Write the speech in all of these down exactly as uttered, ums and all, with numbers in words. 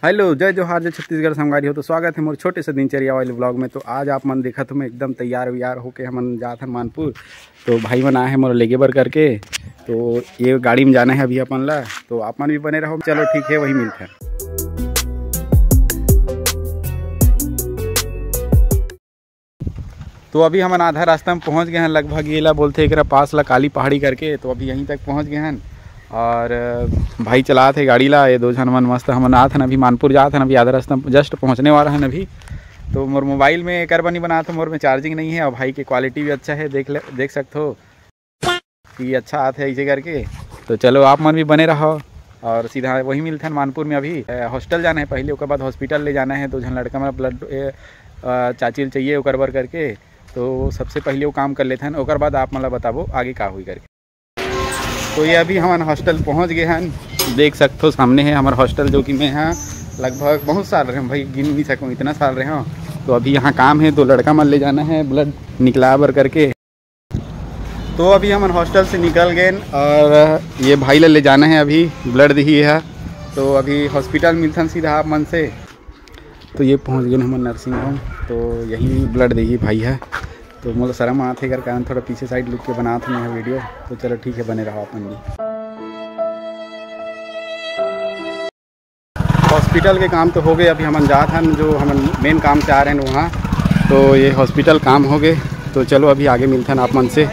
Hello, जय जोहार, जय छत्तीसगढ़ संगवारी हो। तो स्वागत है मोर छोटे से दिनचर्या वाले व्लॉग में। तो आज आप मन देखत हो, मैं एकदम तैयार वैयार होके हमन जात हन मानपुर। तो भाई मन आए हैं मोर लेगे बर करके, तो ये गाड़ी में जाना है अभी अपन ला। तो आप मन भी बने रहो। चलो ठीक है, वही मिलते हैं। तो अभी हमन आधा रास्ता में पहुंच गए हैं, लगभग ये ला बोलथे एकरा पास ला काली पहाड़ी करके। तो अभी यहीं तक पहुंच गए हैं और भाई चलात हे गाड़ी ला। ये दो झन मन मस्त, हमन आत हन अभी मानपुर जात हन, अभी आधा रास्ता में just पहुंचने वाला हन अभी। तो मोर मोबाइल में एकर बनी बनात हो, मोर में चार्जिंग नहीं है और भाई के क्वालिटी भी अच्छा है, देख ले, देख सकते हो कि अच्छा आत है ऐसे करके। तो चलो आप मन भी बने रहो और सीधा वही मिलथन मानपुर में। अभी अ, हॉस्टल जाना है पहले, ओकर बाद हॉस्पिटल ले जाना है। दो झन लड़का मन ब्लड, अ, चाची ल चाहिए ओकर बर करके। तो सबसे पहले वो काम कर लेथन, ओकर बाद आप मन ला बताबो आगे का होई करके। तो ये अभी हमन हॉस्टल पहुंच गए हन। देख सकथो सामने है हमर हॉस्टल, जो कि मैं यहाँ लगभग बहुत साल रहे हूँ भाई, गिन नहीं सकूँ, इतना साल रहे हूँ। तो अभी यहाँ काम है, दो लड़का मन ले जाना है ब्लड निकला बर करके। तो अभी हमन हॉस्टल से निकल गए और ये भाई ला ले जाना है अभी, ब्लड दिही है। तो अभी हॉस्पिटल मिलथन सीधा आप मन से। तो ये पहुंच गए हमन नर्सिंग होम, तो यही ब्लड देही भाई है। तो मोला शर्म आत है, एकर कारण थोड़ा पीछे साइड लुक के बनात हूँ मैं वीडियो। तो चलो ठीक है, बने रहो अपन भी। हॉस्पिटल के काम तो हो गए, अभी हमन जात हन जो हमन मेन काम से आ रहे हैं वहाँ। तो ये हॉस्पिटल काम हो गए, तो चलो अभी आगे मिलथन आप मन से।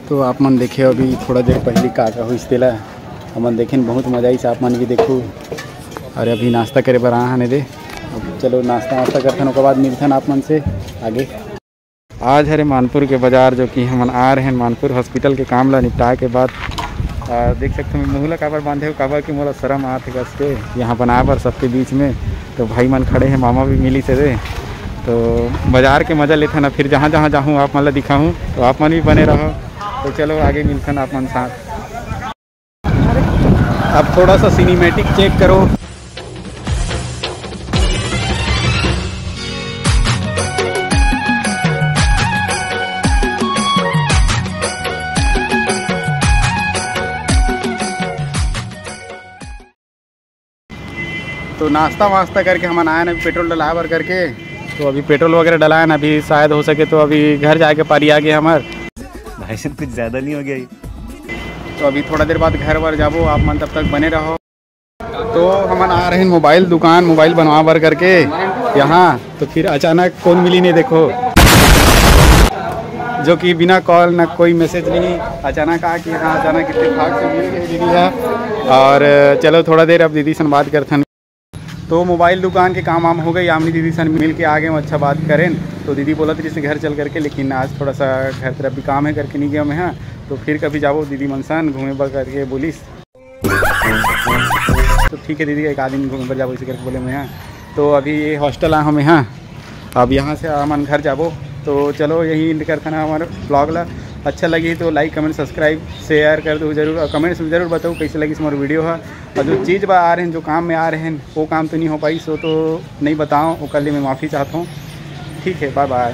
तो आप मन देखे अभी थोड़ा देर पहले का का होइस तेला, हमन देखेन बहुत मजा आइस, आप मन भी देखू। अरे अभी नाश्ता करे बर आ हन दे, अब चलो नाश्ता वास्ता करथन, ओकर बाद मिलथन आप मन से आगे। आज हरे मानपुर के बाजार, जो कि हमन आ रहे हैं मानपुर हॉस्पिटल के काम ला निपटा के बाद। आ, देख सकते हो मैं मुँह ला काबर बांधे हो, काबर कि मोला शर्म आत है कस के यहाँ बनाए बर सबके बीच में। तो भाई मन खड़े हैं, मामा भी मिली से दे। तो बाजार के मजा लेथन, फिर जहाँ जहाँ जाहूँ आप मन ला दिखाहूँ, तो आप मन भी बने रहो। तो चलो आगे मिलथन आप मन साथ। अब थोड़ा सा सिनेमैटिक चेक करो। तो नाश्ता वास्ता करके हमन आए ना पेट्रोल डलाए बर करके। तो अभी पेट्रोल वगैरह डलाए ना, अभी शायद हो सके तो अभी घर जाके पारी आ गए हमर। भाई साहब, कुछ ज़्यादा नहीं हो गया ये? तो अभी थोड़ा देर बाद घर बर जाबो, आप मन तब तक बने रहो। तो हमन आ रहे हैं मोबाइल दुकान, मोबाइल बनवा बर करके यहाँ। तो फिर अचानक कौन मिली नहीं, देखो, जो कि बिना कॉल ना कोई मैसेज नहीं, अचानक आ कि हाँ, अचानक इतने भाग से मिल गए दीदी है। और चलो थोड़ा देर अब दीदी से बात करथन। तो मोबाइल दुकान के काम वाम हो गए, यामिनी दीदी सन मिल के आ गए, अच्छा बात करें। तो दीदी बोलत रही घर चल करके, लेकिन आज थोड़ा सा घर तरफ भी काम है करके नहीं गया मैं, हाँ। तो फिर कभी जाबो दीदी मन सन घूमे बर करके बोलिस। तो ठीक है दीदी, एक आध दिन घूमे बर जाबो इसी करके बोले मैं, हाँ। तो अभी ये हॉस्टल आ हम यहाँ, अब यहाँ से हमन घर जाबो। तो चलो यही एंड करथन हमारे ब्लॉग ला। अच्छा लगी तो लाइक, कमेंट, सब्सक्राइब, शेयर कर दो जरूर, और कमेंट्स में जरूर बताओ कैसे लगी हमारी वीडियो है। और जो चीज़ बा आ रहे हैं, जो काम में आ रहे हैं, वो काम तो नहीं हो पाई, सो तो नहीं बताओ, ओकर लिए मैं माफ़ी चाहता हूँ। ठीक है, बाय बाय।